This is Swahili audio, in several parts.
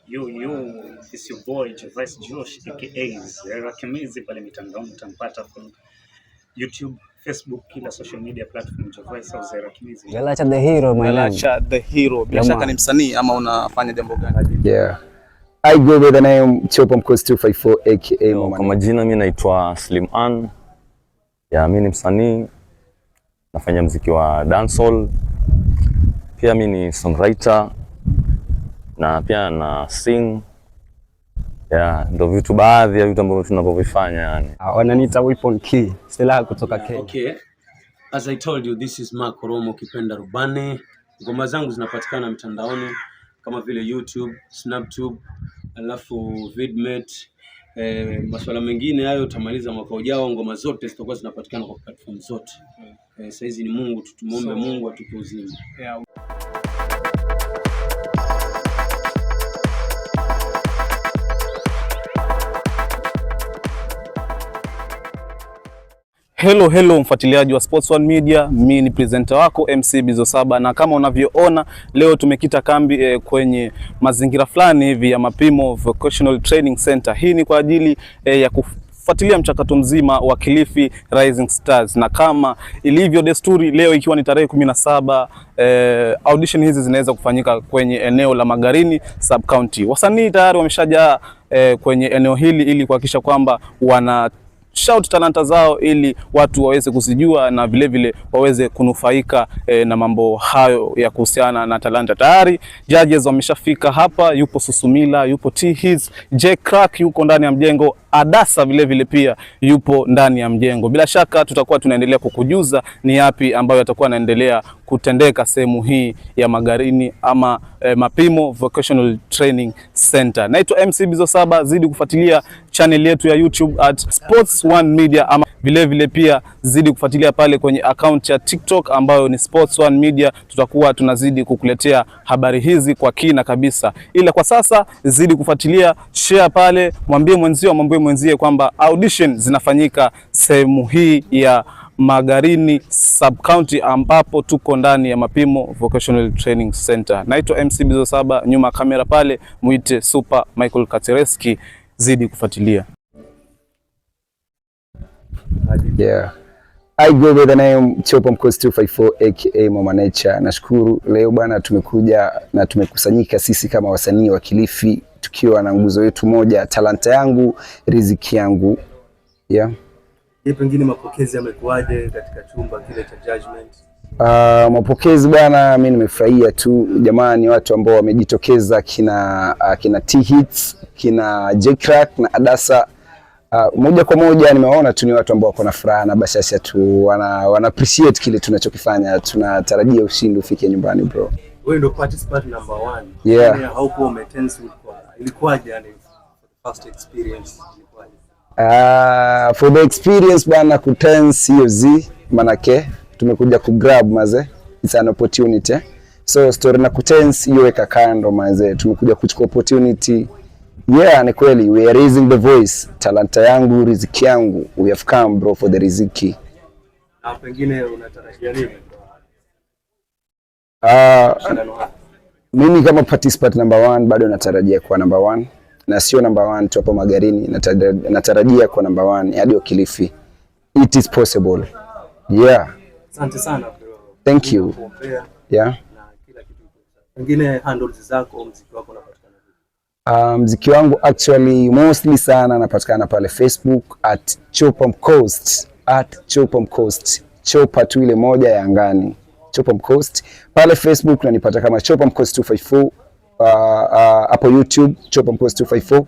Yo yo, it's your boy Jovice Josh aka Zera Kimizi pale mitandaoni utampata from YouTube, Facebook, kila social media platform Jovice au Zera Kimizi. Galacha the hero my name. Galacha the hero. Bila Yeah, shaka man. ni msanii ama unafanya jambo gani? Yeah. I go by the name Chopa Mkosi 254 aka Mama. Kwa majina mi naitwa Slim Ann. Ya, mi ni msanii nafanya mziki wa dancehall. Pia mi ni songwriter na pia na sing. Ya, ndo vitu baadhi ya vitu ambavyo tunavyovifanya yani. Wananiita Weapon Key, silaha kutoka Kenya. Okay. As I told you, this is Marco Romo Kipenda Rubani. Ngoma zangu zinapatikana mtandaoni kama vile YouTube, Snaptube, alafu Vidmate. Masuala mengine hayo utamaliza mwaka ujao. Ngoma zote zitakuwa zinapatikana kwa platform zote. Saizi ni Mungu tu, tumuombe Mungu atupe uzima. Yeah. Hello, hello mfuatiliaji wa Sports One Media, mi ni presenter wako MC Bizo Saba, na kama unavyoona leo tumekita kambi kwenye mazingira fulani hivi ya Mapimo Vocational Training Center. Hii ni kwa ajili ya kufuatilia mchakato mzima wa Kilifi Rising Stars, na kama ilivyo desturi, leo ikiwa ni tarehe 17 audition hizi zinaweza kufanyika kwenye eneo la Magarini Sub County. Wasanii tayari wameshajaa kwenye eneo hili ili kuhakikisha kwamba wana shout talanta zao ili watu waweze kuzijua na vile vile waweze kunufaika na mambo hayo ya kuhusiana na talanta. Tayari judges wameshafika hapa, yupo Susumila, yupo T Hits, J Crack yuko ndani ya mjengo, Adasa vile vile pia yupo ndani ya mjengo. Bila shaka tutakuwa tunaendelea kukujuza ni yapi ambayo yatakuwa yanaendelea kutendeka sehemu hii ya Magarini ama Mapimo Vocational Training Center. Naitwa MC Bizo Saba, zidi kufuatilia channel yetu ya YouTube at Sports One Media, ama vile vile pia zidi kufuatilia pale kwenye account ya TikTok ambayo ni Sports One Media. Tutakuwa tunazidi kukuletea habari hizi kwa kina kabisa, ila kwa sasa zidi kufuatilia, share pale, mwambie mwenzio, mwambie mwenzie kwamba audition zinafanyika sehemu hii ya Magarini Sub County ambapo tuko ndani ya Mapimo Vocational Training Center. Naitwa MC Bizo Saba, nyuma ya kamera pale muite Super Michael Katereski, zidi kufuatilia. Yeah. I go by the name Chopa Mkosi 254 aka Mama Nature. Nashukuru leo bwana, tumekuja na tumekusanyika sisi kama wasanii wa Kilifi tukiwa na nguzo yetu moja, talanta yangu riziki yangu. Yeah. Je, pengine mapokezi yamekuwaje katika chumba kile cha judgment? Mapokezi bwana, mi nimefurahia tu jamaa, ni watu ambao wamejitokeza kina T Hits, kina J Crack na Adasa. Moja kwa moja nimewaona tu ni watu ambao wako na furaha na bashasha tu, wana appreciate kile tunachokifanya. Tunatarajia ushindi ufike nyumbani bro. Wewe ndio participant number one. Yeah. Yaani haukuwa umetense, ulikuwa ilikuwaje yani for the first experience ilikuwaje? For the experience bwana, kutense hiyo z manake tumekuja kugrab maze, it's an opportunity eh? So story na kutense hiyo weka kando maze, tumekuja kuchukua opportunity. Yeah, ni kweli we are raising the voice, talanta yangu riziki yangu, we have come bro for the riziki. Na pengine unatarajia nini shindano haya? Mimi kama participant number one bado natarajia kuwa number one na sio number one tu hapo Magarini, natarajia kuwa number one hadi wa Kilifi. It is possible. Yeah, Asante sana bro. Thank you. Nakuombea yeah. na kila kitu iko sawa. Pengine handles zako, mziki wako unapatikana vipi? Mziki wangu actually mostly sana napatikana pale Facebook at Chopa Mcoast, at Chopa Mcoast, Chopa tu ile moja ya angani, Chopa Mcoast pale Facebook nanipata kama Chopa Mcoast 254. Hapo YouTube Chopa Mcoast 254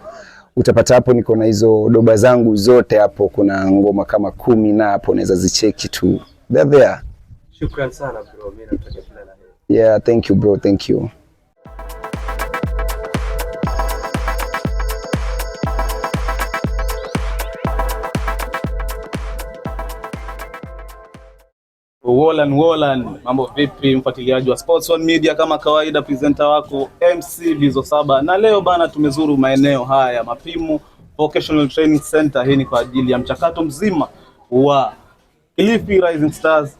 utapata hapo, niko na hizo doba zangu zote hapo, kuna ngoma kama 10 na hapo unaweza zicheki tu, they're there. Shukran sana bro, mimi nakutakia kila la heri. Yeah, thank you bro, thank you. Wolan Wolan, mambo vipi mfuatiliaji wa Sports One Media? Kama kawaida, presenter wako MC Bizo Saba, na leo bana tumezuru maeneo haya Mapimo Vocational Training Center. Hii ni kwa ajili ya mchakato mzima wa Kilifi Rising Stars,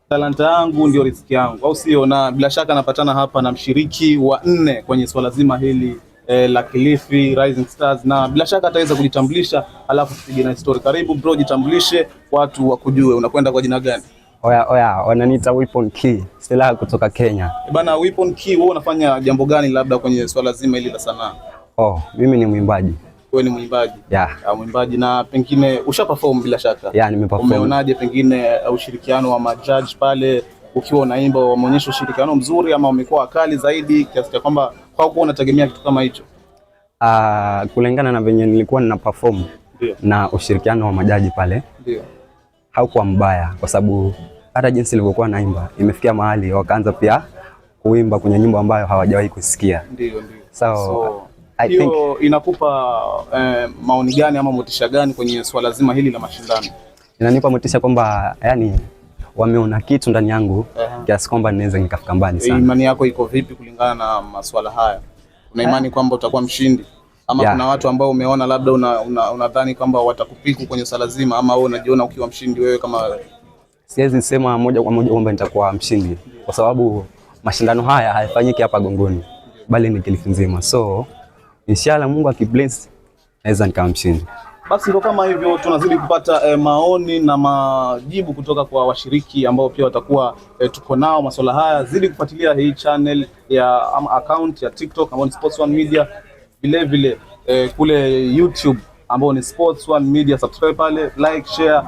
talanta yangu ndio riziki yangu, au sio? Na bila shaka napatana hapa na mshiriki wa nne kwenye swala zima hili la Kilifi Rising Stars, na bila shaka ataweza kujitambulisha, alafu tupige na story. Karibu bro, jitambulishe watu wakujue, unakwenda kwa jina gani? Oya oya, wananiita Weapon Key, silaha kutoka Kenya. Bana Weapon Key, wewe unafanya jambo gani labda kwenye swala zima hili la sanaa? Oh, mimi ni mwimbaji. Wewe ni mwimbaji? Yeah. Ah, mwimbaji, na pengine usha perform bila shaka? Yeah, nimeperform. Umeonaje pengine ushirikiano wa majaji pale ukiwa unaimba, wameonyesha ushirikiano mzuri ama wamekuwa wakali zaidi kiasi cha kwamba kwa unategemea kitu kama hicho? Kulingana na venye nilikuwa nina perform Ndio. na ushirikiano wa majaji pale haukuwa mbaya, kwa sababu hata jinsi nilivyokuwa naimba imefikia mahali wakaanza pia kuimba kwenye nyimbo ambayo hawajawahi kusikia. Ndio. So, I hiyo think inakupa maoni gani ama motisha gani kwenye swala zima hili la mashindano? Inanipa motisha kwamba yani wameona kitu ndani yangu kiasi kwamba ninaweza nikafika mbali sana. Imani yako iko vipi kulingana na masuala haya? Una imani kwamba utakuwa mshindi ama Yeah. kuna watu ambao umeona labda unadhani kwamba watakupiku kwenye swala zima, ama wewe unajiona ukiwa mshindi wewe kama wewe? Siwezi sema moja kwa moja kwamba nitakuwa mshindi kwa sababu mashindano haya hayafanyiki hapa Gongoni, bali ni Kilifi nzima. So inshallah Mungu akibless naweza nikawa mshindi. Basi ndo kama hivyo tunazidi kupata maoni na majibu kutoka kwa washiriki ambao pia watakuwa tuko nao masuala haya. Zidi kufuatilia hii channel ya ama account ya TikTok ambayo ni Sports One Media, vile vile kule YouTube ambao ni Sports One Media. Subscribe pale, like, share,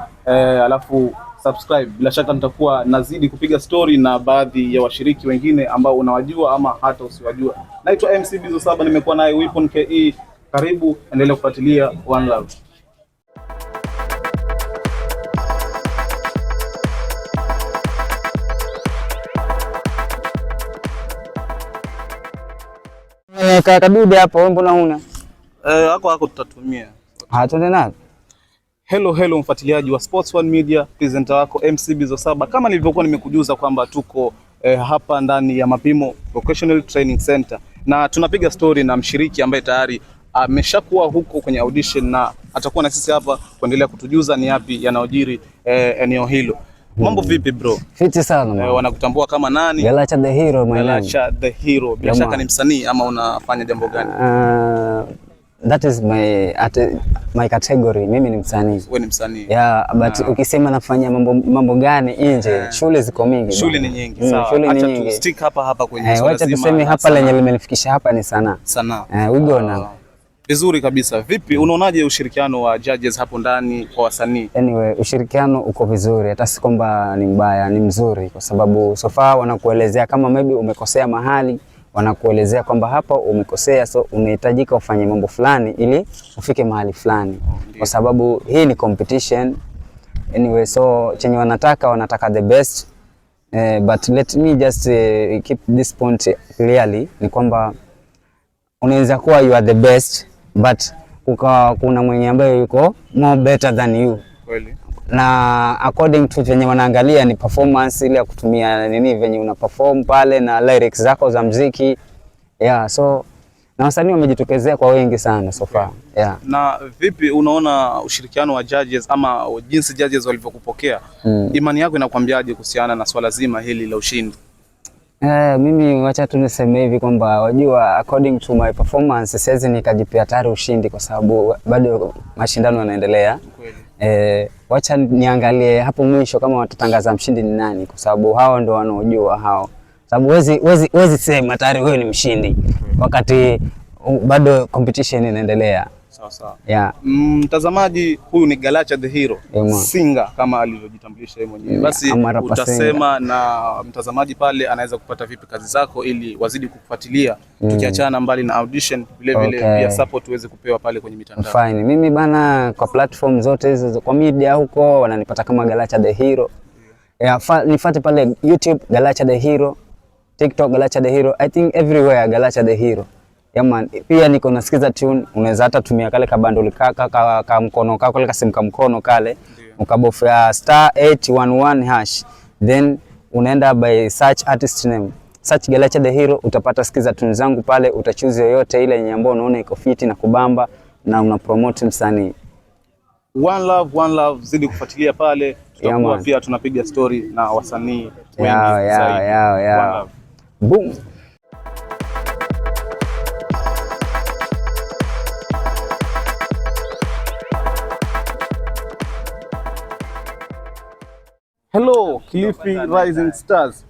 alafu subscribe. Bila shaka nitakuwa nazidi kupiga story na baadhi ya washiriki wengine ambao unawajua ama hata usiwajua. Naitwa MC Bizo Saba, nimekuwa naye Weapon KE. Karibu, endelea kufuatilia. One Love. Kadude hapo, wewe mbona huna? Hako hako tutatumia. Ah, twende nalo. Hello hello, mfuatiliaji wa Sports One Media, presenter wako MC Bizo Saba. Kama nilivyokuwa nimekujuza kwamba tuko hapa ndani ya Mapimo Vocational Training Center na tunapiga story na mshiriki ambaye tayari ameshakuwa huko kwenye audition na atakuwa na sisi hapa kuendelea kutujuza ni yapi yanayojiri eneo hilo. Mambo vipi bro? Fiti sana man. Wanakutambua kama nani? Galacha the hero my name. Galacha the hero. Bila Yeah, shaka man. ni msanii ama unafanya jambo gani? That is my category. Mimi ni msanii. Wewe ni msanii. Yeah, but ukisema nafanya mambo gani nje, shule ziko mingi. Shule bana. ni nyingi, sawa. Shule ni Acha tu nyingi. stick hapa hapa kwenye swala Wacha zima tuseme la hapa sanaa. lenye limenifikisha hapa ni sanaa. Sanaa. We go now. Vizuri kabisa. Vipi, unaonaje ushirikiano wa judges hapo ndani kwa wasanii? Anyway, ushirikiano uko vizuri, hata si kwamba ni mbaya, ni mzuri kwa sababu so far wanakuelezea kama maybe umekosea mahali, wanakuelezea kwamba hapa umekosea, so unahitajika ufanye mambo fulani ili ufike mahali fulani, kwa sababu hii ni competition. Anyway, so chenye wanataka the best. But let me just keep this point clearly ni kwamba unaweza kuwa you are the best but kuna mwenye ambaye yuko more better than you Kweli. Na according to venye wanaangalia ni performance ile ya kutumia nini, venye una perform pale na lyrics zako za mziki, yeah, so na wasanii wamejitokezea kwa wengi sana so far, yeah. Na vipi unaona ushirikiano wa judges ama jinsi judges walivyokupokea? Imani yako inakwambiaje kuhusiana na swala zima hili la ushindi? Mimi wacha tu niseme hivi kwamba wajua, according to my performance siwezi nikajipea tayari ushindi kwa sababu bado mashindano yanaendelea. Wacha niangalie hapo mwisho kama watatangaza mshindi ni nani, kwa sababu hao ndo wanaojua hao, sababu huwezi sema tayari wewe ni mshindi wakati bado competition inaendelea. Sawa sawa. Yeah. Mtazamaji, huyu ni Galacha the Hero, Yeah, man. singer kama alivyojitambulisha yeye mwenyewe. Basi ama rapper utasema na mtazamaji pale anaweza kupata vipi kazi zako ili wazidi kukufuatilia, tukiachana mbali na audition, vile vile pia support uweze kupewa pale kwenye mitandao. Fine. Mimi bana, kwa platform zote hizo kwa media huko wananipata kama Galacha the Hero. Yeah, nifuate pale YouTube Galacha the Hero, TikTok Galacha the Hero. I think everywhere Galacha the Hero. Yeah, man. Pia niko nasikiza tune, unaweza hata tumia kale kabandoli ka mkono kako kale kasimu ka mkono kale ukabofya *811# then unaenda by search artist name, search Galacha the Hero, utapata sikiza tune zangu pale, utachoose yoyote ile yenye ambayo unaona iko fiti na kubamba na una promote msanii. One love, one love, zidi kufuatilia pale, tutakuwa man. pia tunapiga story na wasanii wengi zaidi. One love. Boom. Hello Kilifi Rising Stars.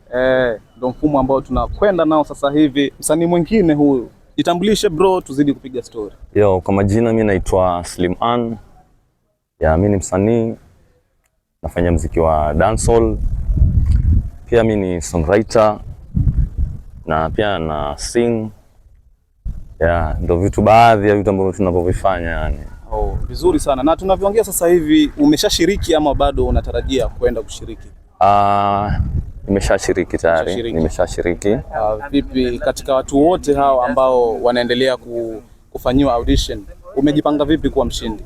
Ndo mfumo ambao tunakwenda nao sasa hivi. Msanii mwingine huyu, jitambulishe bro, tuzidi kupiga story. Yo, kwa majina mi naitwa Slim Ann. Ya, mi ni msanii, nafanya mziki wa dancehall. Pia mi ni songwriter na pia na sing. Ya, ndo vitu baadhi ya vitu ambavyo tunavyovifanya yani. Oh, vizuri sana. Na tunavyoongea sasa hivi umeshashiriki ama bado unatarajia kwenda kushiriki? Ah, nimeshashiriki tayari, Umeshashiriki. nimeshashiriki. Vipi katika watu wote hao ambao wanaendelea kufanyiwa audition, umejipanga vipi kuwa mshindi?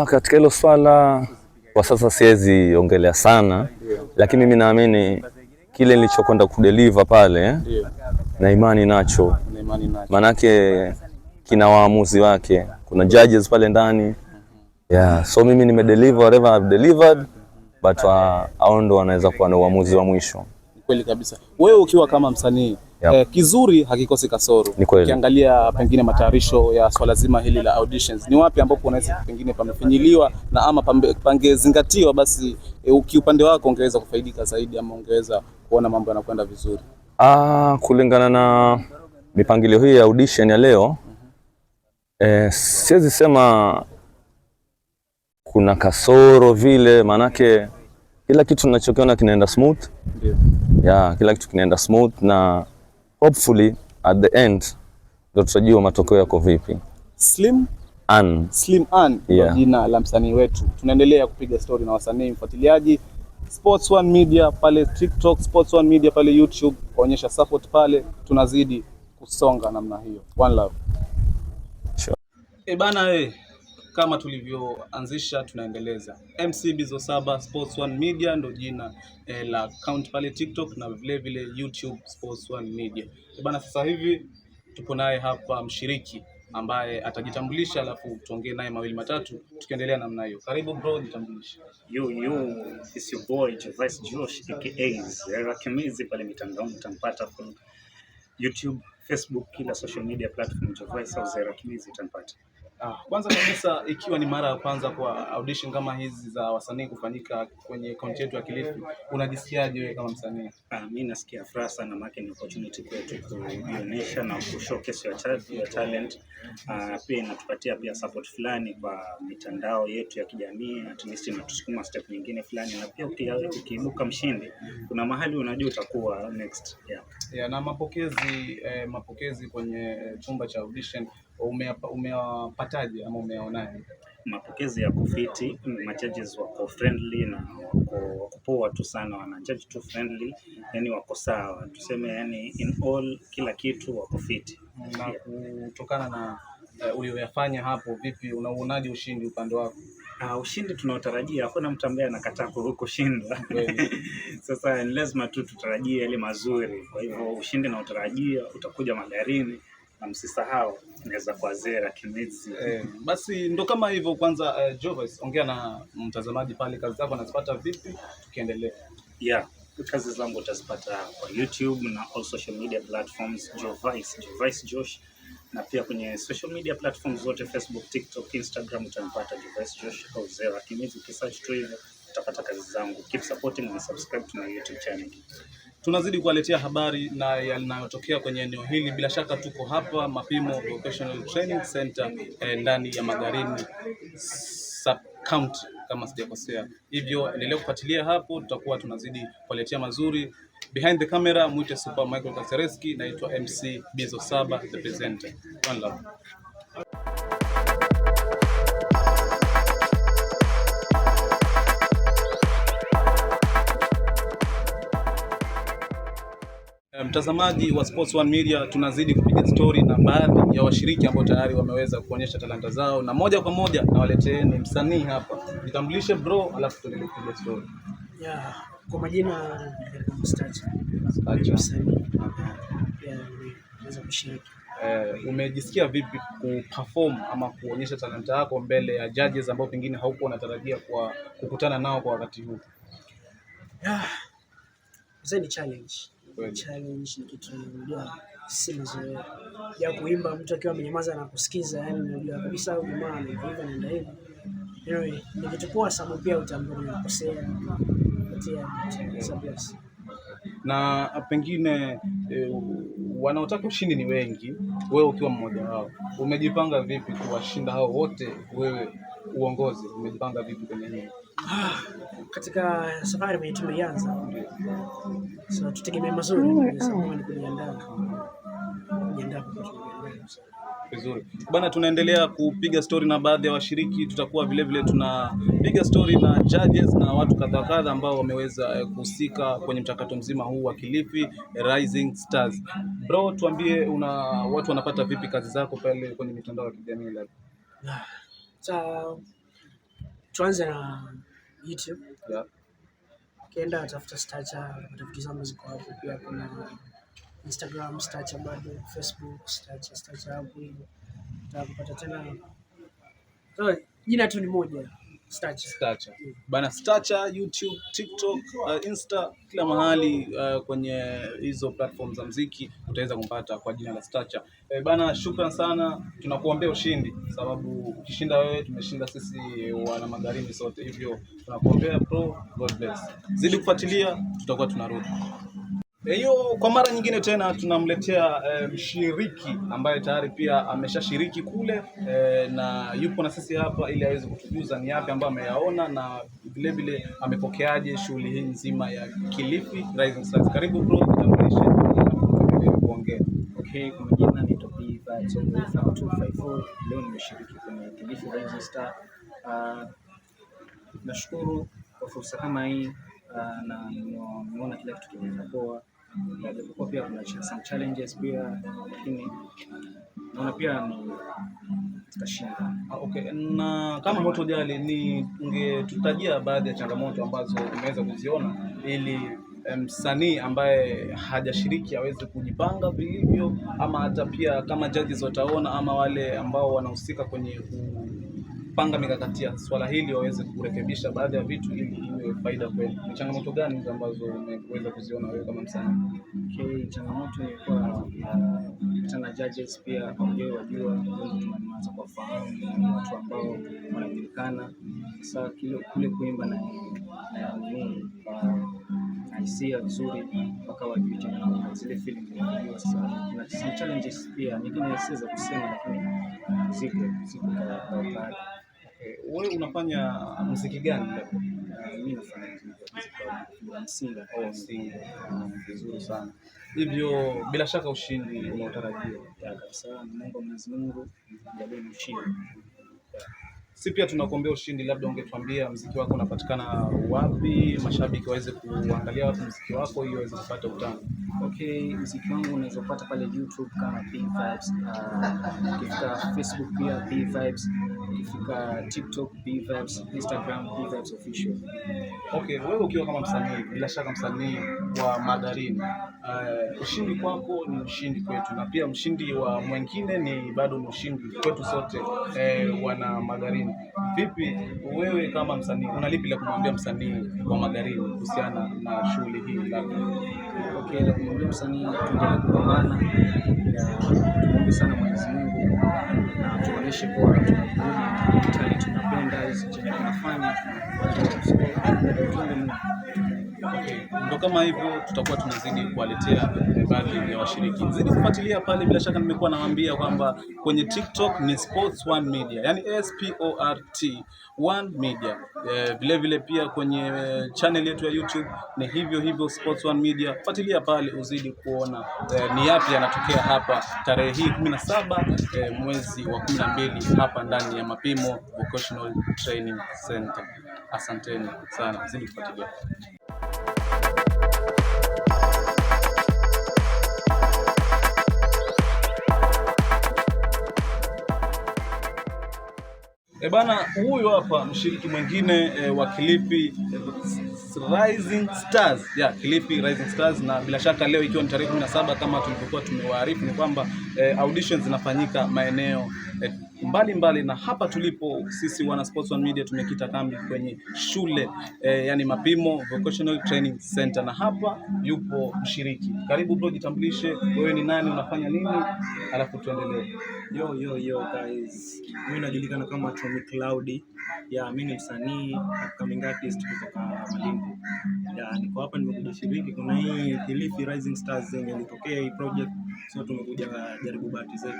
Katika hilo swala kwa sasa siwezi ongelea sana, lakini mimi naamini kile nilichokwenda kudeliver pale na imani nacho, Na imani nacho. manake kina waamuzi wake, kuna judges pale ndani yeah. So mimi nimedeliver whatever I've delivered, but hao ndo wanaweza kuwa na uamuzi wa mwisho. Ni kweli kabisa. Wewe ukiwa kama msanii kizuri hakikosi kasoro. Ni kweli. Ukiangalia pengine matayarisho ya swala zima hili la auditions, ni wapi ambapo unaweza pengine pamefinyiliwa na ama pangezingatiwa, basi kiupande wako ungeweza kufaidika zaidi ama ungeweza kuona mambo yanakwenda vizuri? Kulingana na mipangilio hii ya audition ya leo, siwezi sema kuna kasoro vile, maanake kila kitu tunachokiona kinaenda smooth. Ndio. Yeah, kila kitu kinaenda smooth na hopefully at the end ndo tutajua matokeo yako vipi. Slim Ann. Slim Ann ndio jina la msanii wetu. Tunaendelea kupiga story na wasanii, mfuatiliaji Sports One Media pale TikTok, Sports One Media pale YouTube, kuonyesha support pale, tunazidi kusonga namna hiyo. One love. Sure. E bana kama tulivyoanzisha tunaendeleza. MC Bizo 7 Sports One Media ndo jina la account pale TikTok na vile vile YouTube Sports One Media. E bana, sasa hivi tupo naye hapa mshiriki ambaye atajitambulisha, alafu tuongee naye mawili matatu tukiendelea namna hiyo. Karibu bro, jitambulishe. Yo, yo, it's your boy Jovice Josh aka Zera Kimizi pale mitandaoni utampata from YouTube, Facebook, kila social media platform Jovice au Zera Kimizi utampata. Kwanza kabisa ikiwa ni mara ya kwanza kwa audition kama hizi za wasanii kufanyika kwenye kaunti yetu ya Kilifi, unajisikiaje wewe kama msanii? Mi nasikia furaha sana, maana ni opportunity kwetu kujionyesha na kushowcase your talent. Pia inatupatia pia support fulani kwa mitandao yetu ya kijamii, at least inatusukuma step nyingine fulani, na pia ukiibuka mshindi kuna mahali unajua utakuwa next. Yeah. Yeah, na mapokezi kwenye chumba cha audition umeyapataje ama umeyaonaje? Mapokezi yako fiti, majudges wako friendly na wako poa tu sana, wana judge tu friendly, yani wako sawa, tuseme yani in all kila kitu wako fiti. Na kutokana na ulioyafanya hapo, vipi unauonaje ushindi upande wako? Ushindi tunaotarajia, hakuna mtu ambaye anakataa kushindwa. Sasa ni lazima tu tutarajie yale mazuri. Kwa hivyo ushindi naotarajia utakuja Magarini, na msisahau inaweza kuwa Zera Kimizi. Basi ndo kama hivyo. Kwanza Jovice, ongea na mtazamaji pale, kazi zako anazipata vipi tukiendelea? Yeah, kazi zangu utazipata kwa YouTube na all social media platforms Jovice, Jovice Josh, na pia kwenye social media platforms zote Facebook, TikTok, Instagram utanipata Jovice Josh au Zera Kimizi. Ukisearch tu hivyo utapata kazi zangu. Keep supporting and subscribe to my YouTube channel. Tunazidi kuwaletea habari na yanayotokea kwenye eneo hili. Bila shaka tuko hapa Mapimo Vocational Training Center ndani ya Magarini Sub County kama sijakosea. Hivyo endelea kufuatilia hapo, tutakuwa tunazidi kuwaletea mazuri. Behind the camera mwite Super Michael Kasereski, naitwa MC Bizo 7 the presenter. One love. Mtazamaji wa Sports One Media, tunazidi kupiga story na baadhi ya washiriki ambao tayari wameweza kuonyesha talanta zao, na moja kwa moja nawaleteeni msanii hapa. Jitambulishe bro, alafu tuendelee kupiga story. Yeah, kwa majina ni Mustacha. Mustacha. Msanii. Pia nimeweza kushiriki. Umejisikia vipi kuperform ama kuonyesha talanta yako mbele ya judges ambao pengine haukuwa unatarajia kwa kukutana nao kwa wakati huu? Yeah. Sasa ni challenge. Kweli. Challenge ni kitu unajua si mazoea ya kuimba mtu akiwa amenyamaza na kusikiza, yani unajua kabisa huyu jamaa anaimba hivi anaenda hivi. Anyway, ni kitu poa sababu pia utaambiwa unakosea. But yeah, it's a bless. Na pengine wanaotaka ushindi ni wengi, wewe ukiwa mmoja wao, umejipanga vipi kuwashinda hao wote? Wewe uongozi, umejipanga vipi kwenye hili? Katika safari mwenye tumeianza, so tutegemee mazuri, sababu ni kujiandaa, kujiandaa kwa tumejiandaa. Vizuri bana, tunaendelea kupiga story na baadhi ya washiriki. Tutakuwa vile vile tunapiga story na judges na watu kadha kadha ambao wameweza kuhusika kwenye mchakato mzima huu wa Kilifi Rising Stars. Bro, tuambie una watu wanapata vipi kazi zako pale kwenye mitandao ya kijamii labda? Sa tuanze na YouTube. Ukienda tafuta Stacha, utapata vitu zangu ziko hapo. Pia kuna Instagram Stacha bado, Facebook Stacha, Stacha hapo hivyo. Utakupata tena. So, jina tu ni moja, Stacha. Stacha. Bana, Stacha, YouTube, TikTok, Insta, kila mahali kwenye hizo platform za mziki utaweza kumpata kwa jina la Stacha. Bana, shukran sana, tunakuombea ushindi sababu ukishinda wewe tumeshinda sisi wana Magarini sote, hivyo tunakuombea bro, God bless. Zidi kufuatilia, tutakuwa tunarudi. Hiyo kwa mara nyingine tena tunamletea mshiriki ambaye tayari pia ameshashiriki kule na yupo na sisi hapa ili aweze kutujuza ni yapi ambayo ameyaona na vile vile amepokeaje shughuli hii nzima ya Kilifi Rising Stars. Karibu bro, jitambulishe alafu tuendelee kuongea. Okay, kwa majina naitwa B Vibes of 254. Leo nimeshiriki kwenye Kilifi Rising Star. Nashukuru kwa fursa kama hii na nimeona kila kitu kimeenda poa, na japokuwa pia kuna some challenges pia, lakini naona pia ni tutashinda. Ah, okay. Na kama hutojali ni ungetutajia baadhi ya changamoto ambazo umeweza kuziona ili msanii ambaye hajashiriki aweze kujipanga vilivyo, ama hata pia kama judges wataona ama wale ambao wanahusika kwenye kupanga mikakati ya swala hili waweze kurekebisha baadhi ya vitu ili iwe faida kwenu. Ni changamoto gani hizo ambazo umeweza kuziona wewe kama msanii? Okay, changamoto ilikuwa kutana judges pia hawajui wajua, wengi tumeanza kuwafahamu ni watu ambao wanajulikana. Sasa kule kuimba na nini na hisia vizuri mpaka wajue tena zile feeling wanajua. Sasa kuna some challenges pia nyingine siweza kusema, lakini ziko kwa baadhi. Okay. Wewe unafanya muziki gani labda? Mimi nafanya muziki wa msinga. Oh, single. Vizuri sana. Hivyo bila shaka ushindi unaotarajia. Ya kabisa, Mungu Mwenyezi Mungu jalie ushindi. Si pia tunakuombea ushindi, labda ungetuambia mziki wako unapatikana wapi, mashabiki waweze kuangalia wapi mziki wako ili waweze kupata utamu. Okay, mziki wangu unaweza kupata pale YouTube kama B Vibes, ukifika Facebook pia B Vibes, ukifika TikTok B Vibes, Instagram B Vibes Official. Okay, wewe ukiwa kama msanii, bila shaka msanii wa Magarini, ushindi kwako ni ushindi kwetu, na pia mshindi wa mwingine ni bado ni ushindi kwetu sote wana Magarini. Vipi wewe kama msanii, una lipi la kumwambia msanii wa Magarini kuhusiana na shughuli hii labda? Okay, la kumwambia msanii tuendelee kupambana na tuombe sana Mwenyezi Mungu na tuonyeshe kuwa tuna juhudi, talent, tunapenda hizi chenye tunafanya. So, tuombe Mungu. Okay. Ndo kama hivyo tutakuwa tunazidi kuwaletea baadhi ya washiriki. Zidi kufuatilia pale, bila shaka nimekuwa nawaambia kwamba kwenye TikTok ni Sports One Media, yani SPORT One Media. Vile vile pia kwenye channel yetu ya YouTube ni hivyo hivyo Sports One Media. Fuatilia pale uzidi kuona ni yapi yanatokea hapa tarehe hii 17 mwezi wa 12 hapa ndani ya Mapimo Vocational Training Center. Asanteni sana, zidi kufuatilia. E bana, huyu hapa mshiriki mwingine wa Kilifi Rising Stars. Yeah, Kilifi Rising Stars, na bila shaka leo ikiwa ni tarehe 17 kama tulivyokuwa tumewaarifu ni kwamba Auditions zinafanyika maeneo mbalimbali, na hapa tulipo sisi wana Sports One Media tumekita kambi kwenye shule yani Mapimo Vocational Training Center, na hapa yupo mshiriki. Karibu bro, jitambulishe, wewe ni nani, unafanya nini, alafu tuendelee. Yo, yo, yo guys, mimi najulikana kama Tommy Cloudy. Yeah, mimi ni msanii upcoming artist kutoka Malindi. Yeah, niko hapa nimekuja shiriki, kuna hii Kilifi Rising Stars yenye ilitokea hii project, so tumekuja jaribu bahati zetu,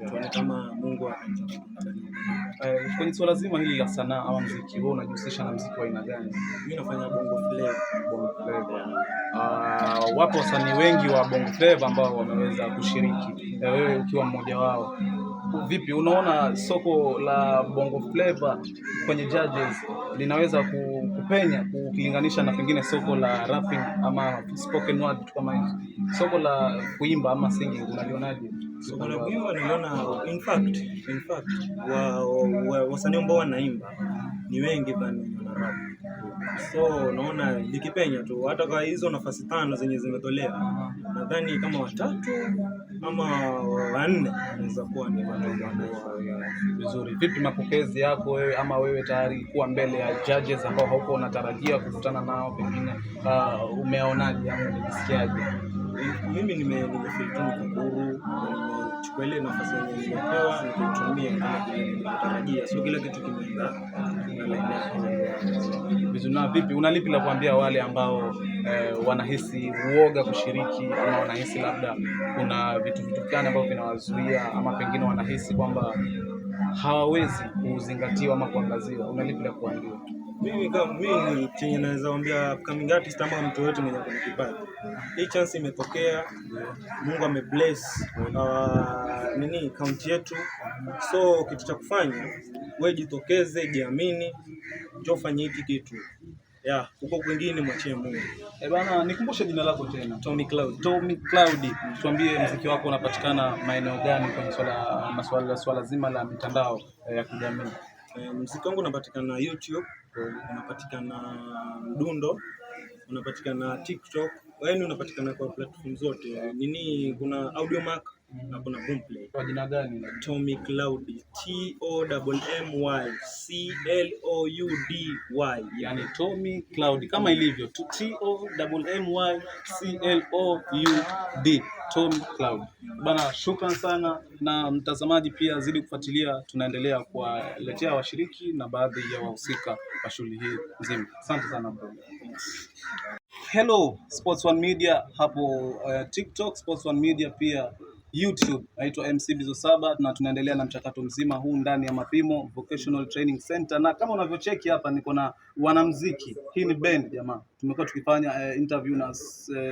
tuone kama Mungu atatubariki. Kwenye suala zima hili la sanaa ama muziki, wewe unajihusisha na muziki wa aina gani? Mimi nafanya bongo flava. Bongo flava. Wapo wasanii wengi wa bongo flava ambao wameweza kushiriki, wewe ukiwa mmoja wao. Vipi unaona soko la bongo flava kwenye judges linaweza kupenya ukilinganisha na pengine soko la rapping ama spoken word, vitu kama hizo? Soko la kuimba ama singing unalionaje? Soko la kuimba niliona, in fact wasanii ambao wanaimba ni wengi than wenye wana rap. So naona likipenya tu hata kwa hizo nafasi tano zenye zimetolewa, nadhani kama watatu ama wanne wanaweza kuwa ni watu ambao wanaimba. Vizuri. Vipi mapokezi yako wewe, ama wewe tayari kuwa mbele ya judges ambao haukuwa unatarajia kukutana nao, pengine umeonaje ama umejisikiaje? Mimi nimefeel tu niko huru na nimechukua ile nafasi yenye nimepewa nikaitumia kama vile nilivyotarajia, so kila kitu kimeenda na line yake. Vizuri. Na vipi, una lipi la kuambia wale ambao wanahisi uoga kushiriki ama wanahisi labda kuna vitu gani ambavyo vinawazuia ama pengine wanahisi kwamba hawawezi kuzingatiwa ama kuangaziwa? Una lipi la kuambia? Mimi kama mimi chenye naweza waambia upcoming artist ama mtu yote mwenye ako na kipaji, hii chance imetokea, Mungu amebless nini kaunti yetu, so kitu cha kufanya wewe jitokeze, jiamini, njoo fanye hiki kitu, yeah, huko kwingine mwachie Mungu. Eh bana, nikumbushe jina lako tena. Tommy Cloud. Tommy Cloud, tuambie mziki wako unapatikana maeneo gani kwenye swala zima la mitandao ya kijamii? Mziki wangu unapatikana YouTube, unapatikana Mdundo, unapatikana TikTok, yaani unapatikana kwa platform zote. Nini, kuna Audiomack na kuna Boomplay. Kwa jina gani? Tommy Cloudy, Tommy Cloudy. Yani Tommy Cloud kama ilivyo tu, Tommy Cloud, Tommy Cloud. Bana, shukran sana na mtazamaji pia zidi kufuatilia, tunaendelea kuwaletea washiriki na baadhi ya wahusika wa shughuli hii nzima. Asante sana bro. Hello Sports One Media hapo TikTok Sports One Media, pia YouTube. Naitwa MC Bizo Saba na tunaendelea na mchakato mzima huu ndani ya Mapimo Vocational Training Center, na kama unavyocheki hapa niko na wanamziki. Hii ni band jamaa, tumekuwa tukifanya interview na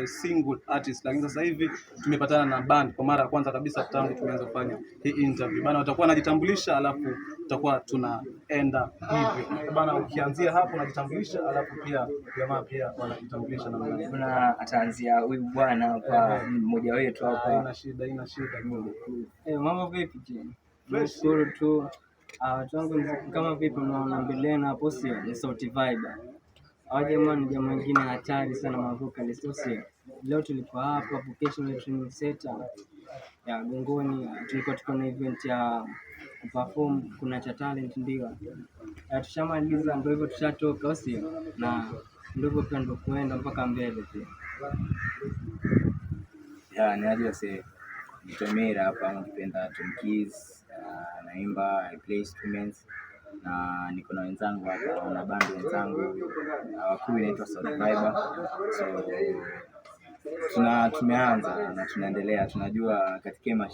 single artist, lakini sasa hivi tumepatana na band kwa mara ya kwanza kabisa tangu tumeanza kufanya hii interview bana. Watakuwa wanajitambulisha, alafu tutakuwa tunaenda hivyo bana. Ukianzia hapo unajitambulisha, alafu pia jamaa pia wanajitambulisha namna hiyo. Kuna ataanzia huyu bwana hapa, mmoja wetu hapa. Haina shida, haina shida. Mambo vipi je? Fresh. Nashukuru tu. Watu wangu mziki kama vipi unaona mbeleni hapo sio? Ni Sauti Vibe. Hawa jamaa ni jamaa wengine hatari sana ma vocalist sio? Leo tulikuwa hapa Vocational Training Center ya Gongoni, tulikuwa tuko na event ya kuperform, kuna cha talent ndio. Tushamaliza ndio hivyo tushatoka au sio? Na ndio hivyo pia ndio kuenda mpaka mbele pia. Ya, ni aje wase, Mtomera hapa ama ukipenda Tom Keys, naimba, I play instruments na niko na wenzangu hapa, wana band wenzangu wakuu inaitwa South Viber. So tumeanza na tunaendelea, tunajua katika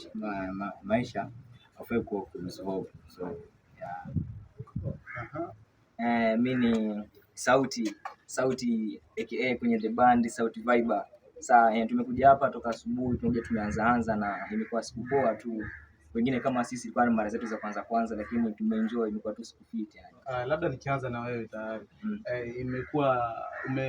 maisha haufai kuwa lose hope. So yeah. Mi ni Sauti Sauti aka kwenye the band Sauti Viber. Saa tumekuja hapa toka asubuhi, tumekuja tumeanza anza na imekuwa siku poa tu. Wengine kama sisi ilikuwa ni mara zetu za kwanza kwanza, lakini tumeenjoy, imekuwa tu siku fit yani. Labda nikianza na wewe tayari, imekuwa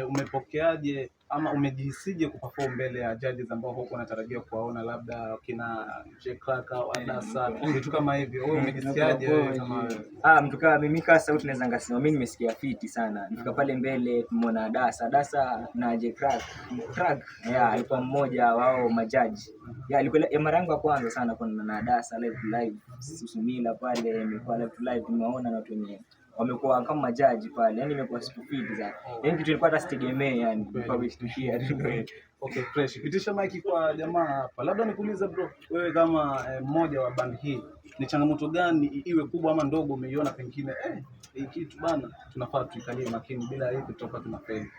umepokeaje ama umejihisije kuperform mbele ya judges ambao huko unatarajia kuwaona labda kina J Clark au Adasa, vitu kama hivyo, wewe umejisikiaje wewe kama wewe? Ah, mtu kama mimi kama sauti naweza ngasema mimi nimesikia fiti sana. Nifika pale mbele tumeona Adasa na J Crack. Crack, yeah, alikuwa mmoja wao majaji. Yeah, ilikuwa ya mara yangu ya kwanza sana kuonana na Adasa live to live. Susumila pale imekuwa live to live, tumewaona na watu wenyewe wamekuwa kama majaji pale. Yaani imekuwa siku fiti sana. Yaani kitu ilikuwa hata sitegemee, yani nilikuwa kushtukia tu. Okay, fresh. Pitisha mic kwa jamaa hapa. Labda nikuulize bro, wewe kama mmoja wa band hii, ni changamoto gani iwe kubwa ama ndogo umeiona pengine hii kitu bana tunafaa tuikalie makini, bila hii tutakuwa tunafeli?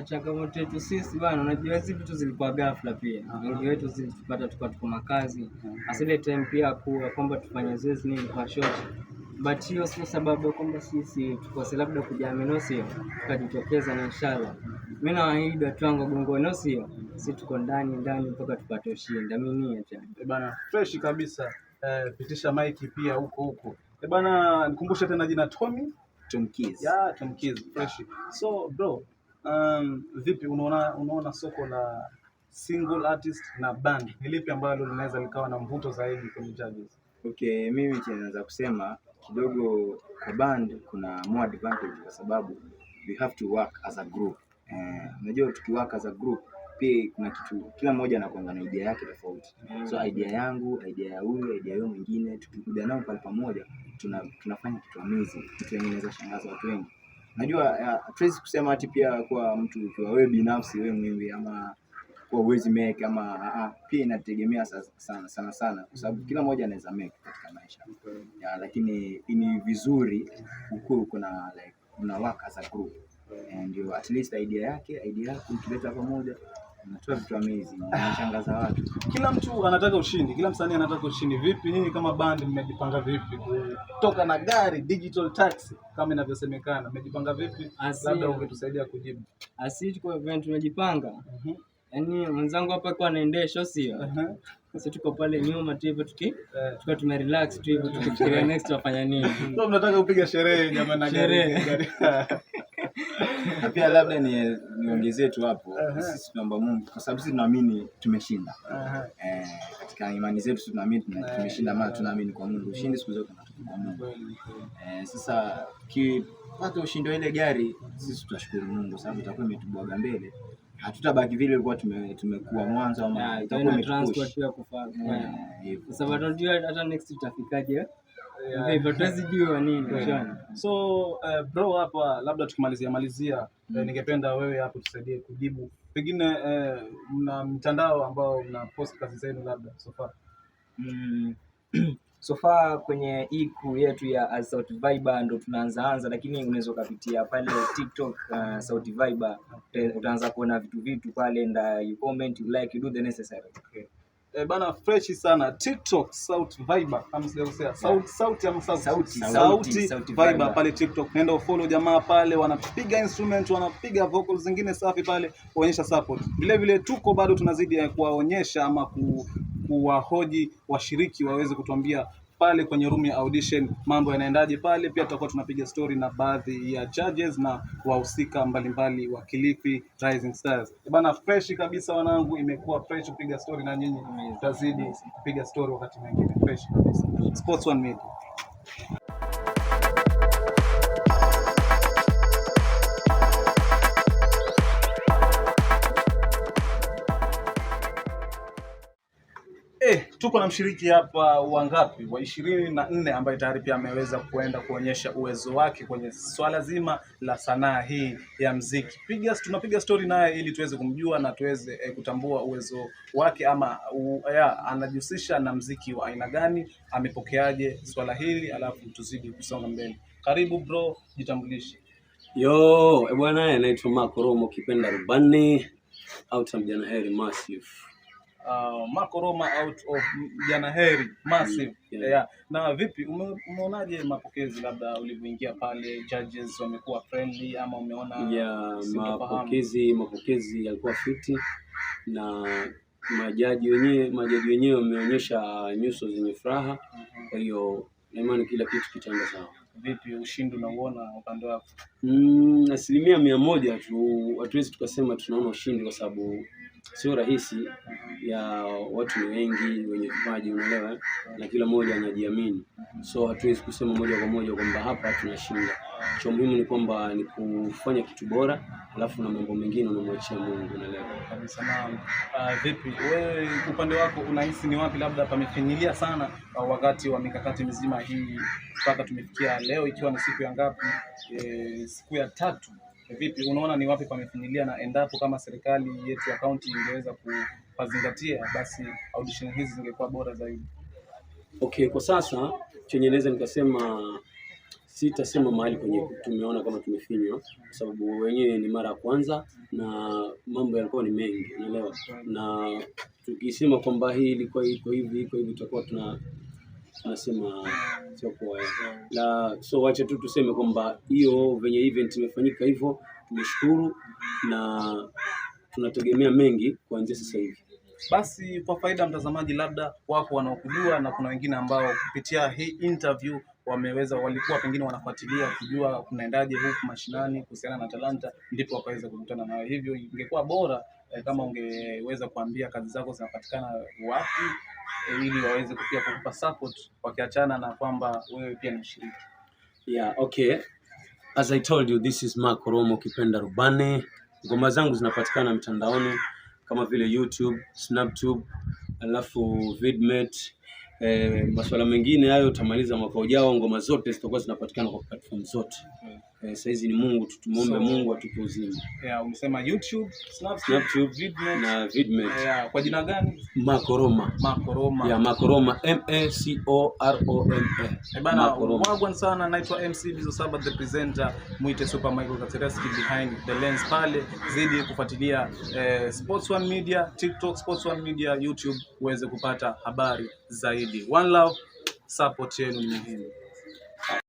Changamoto yetu sisi bana, unajua hizi vitu zilikuwa ghafla pia. Wengi wetu zilitupata tukiwa tuko makazi. Asile time pia kuwa kwamba tufanye zoezi nini kwa short. But hiyo sio sababu ya kwamba sisi tukose labda kujiamini, sio? Tukajitokeza na inshallah. Mimi nawaahidi watu wangu Gongoni, sio? Sisi tuko ndani ndani mpaka tupate ushindi. Amini acha. Bana, fresh kabisa. Pitisha mic pia huko huko. Bana, nikumbushe tena jina Tommy? Tom Keys. Yeah, Tom Keys, fresh. So bro, vipi unaona soko la single artist na band ni lipi ambalo linaweza likawa na mvuto zaidi kwenye judges? Okay, mimi chenye naweza kusema kidogo kwa band kuna more advantage kwa sababu we have to work as a group. Unajua tukiwork as a group pia kuna kitu, kila mmoja anakuwa na idea yake tofauti. So idea yangu, idea ya huyu, idea ya huyu mwingine, tukikuja nao pale pamoja tunafanya kitu amazing, kitu yenye inaweza shangaza watu wengi. Unajua hatuwezi kusema ati pia kwa mtu ukiwa wewe binafsi wewe mwimbi ama kwa uwezi make ama pia inategemea sana sana sana kwa sababu kila mmoja anaweza make katika maisha. Ya, lakini ni vizuri ukuwe uko na like una work as a group. And you at least idea yake, idea yako ukileta pamoja unatoa vitu amazing, unashangaza watu. Kila mtu anataka ushindi, kila msanii anataka ushindi. Vipi nyinyi kama band mmejipanga vipi kutoka na gari digital taxi kama inavyosemekana? Mmejipanga vipi? Labda ungetusaidia kujibu. Asi tuko event tumejipanga. Yaani mwenzangu hapa kwa anaendesha, sio? Sisi tuko pale nyuma tu hivyo tukiwa tumerelax tu hivyo tukifikiria next tutafanya nini. So mnataka kupiga sherehe jamani na gari. Na pia labda niongezee tu hapo, sisi tunaomba Mungu kwa sababu sisi tunaamini tumeshinda. Katika imani zetu tunaamini tumeshinda, maana tunaamini kwa Mungu. Ushindi siku zote unatoka kwa Mungu. Sasa tukipata ushindi wa ile gari sisi tutashukuru Mungu sababu itakuwa imetubwaga mbele. Hatutabaki vile ilikuwa tumekuwa mwanzo ama itakuwa imetupush pia kufanya. Kwa sababu tunajua hata next tutafikaje. Hivyo tuwezi jua nini. So bro hapa labda tukimalizia ningependa wewe hapo tusaidie kujibu. Pengine mna mtandao ambao mna post kazi zenu labda so far? So far kwenye hii crew yetu ya Sauti Viber ndo tunaanza, lakini unaweza ukapitia pale TikTok Sauti Viber, utaanza kuona vitu pale, and you comment, you like, you do the necessary. Okay. Bana fresh sana TikTok Sauti Viber kama sijakosea. Sauti Viber pale TikTok. Nenda ufollow jamaa pale, wanapiga instrument, wanapiga vocals zingine safi pale, kuonyesha support. Vile vile tuko bado tunazidi kuwaonyesha ama kuwahoji washiriki waweze kutuambia pale kwenye room ya audition mambo yanaendaje pale. Pia tutakuwa tunapiga story na baadhi ya judges na wahusika mbalimbali wa Kilifi Rising Stars. Bana fresh kabisa wanangu, imekuwa fresh kupiga story na nyinyi. Tutazidi kupiga story wakati mwingine. Fresh kabisa. Sports One Media. Tuko na mshiriki hapa wangapi wa 24 ambaye tayari pia ameweza kuenda kuonyesha uwezo wake kwenye swala zima la sanaa hii ya muziki. Tunapiga story naye ili tuweze kumjua na tuweze kutambua uwezo wake ama anajihusisha na muziki wa aina gani, amepokeaje swala hili, alafu tuzidi kusonga mbele. Karibu bro, jitambulishe. Yo, bwana, naitwa Marco Romo kipenda Rubani out of Janaheri Massive. Marco Roma out of Janaheri Massive. Yeah. Na vipi umeonaje mapokezi labda ulivyoingia pale, judges wamekuwa friendly ama umeona? Mapokezi yalikuwa fiti na majaji wenyewe wameonyesha nyuso zenye furaha. Kwa hiyo na imani kila kitu kitaenda sawa. Vipi ushindi unauona upande wako? 100% tu, hatuwezi tukasema tunaona ushindi kwa sababu sio rahisi, ya watu ni wengi wenye vipaji, unaelewa eh? Na kila mmoja anajiamini, so hatuwezi kusema moja kwa moja kwamba hapa tunashinda. Cha muhimu ni kwamba ni kufanya kitu bora, alafu na mambo mengine unamwachia Mungu, unaelewa kabisa. Na vipi wewe upande wako unahisi ni wapi labda pamefinyilia sana wakati wa mikakati mizima hii mpaka tumefikia leo, ikiwa ni siku ya ngapi? Siku ya tatu. Vipi unaona ni wapi pamefinyilia, na endapo kama serikali yetu ya kaunti ingeweza kupazingatia, basi audition hizi zingekuwa bora zaidi? Okay, kwa sasa chenye naweza nikasema, sitasema mahali kwenye tumeona kama tumefinywa, kwa sababu wenyewe ni mara ya kwanza na mambo yalikuwa ni mengi, unaelewa. Na tukisema kwamba hii ilikuwa iko hivi iko hivi, tutakuwa tunasema sio poa la, so wacha tu tuseme kwamba hiyo venye event imefanyika hivyo, tumeshukuru na tunategemea mengi kuanzia sasa hivi. Basi kwa faida ya mtazamaji, labda wapo wanaokujua na kuna wengine ambao kupitia hii interview wameweza, walikuwa pengine wanafuatilia kujua kunaendaje huku mashinani kuhusiana na talanta, ndipo wakaweza kukutana nawe. Hivyo ingekuwa bora kama ungeweza kuambia kazi zako zinapatikana wapi, ili waweze pia kukupa support, wakiachana na kwamba wewe pia ni mshiriki. Yeah, okay. As I told you, this is Mark Romo ukipenda Rubane. Ngoma zangu zinapatikana mtandaoni kama vile YouTube, Snaptube, alafu Vidmate. Masuala mengine hayo utamaliza mwaka ujao, ngoma zote zitakuwa zinapatikana kwa platform zote. Saizi ni Mungu tu, tumuombe Mungu atupe uzima. Yeah, umesema YouTube, Snaptube, Snaptube Vidmate na Vidmate. Yeah, kwa jina gani? Makoroma. Makoroma. Yeah, Makoroma, M A C O R O M A. Eh bana, Makoroma. wagwan sana, naitwa MC Bizo Saba the presenter, mwite Super Michael Katereski behind the lens pale. Zidi kufuatilia Sports One Media, TikTok Sports One Media, YouTube uweze kupata habari zaidi. One love, support yenu ni muhimu.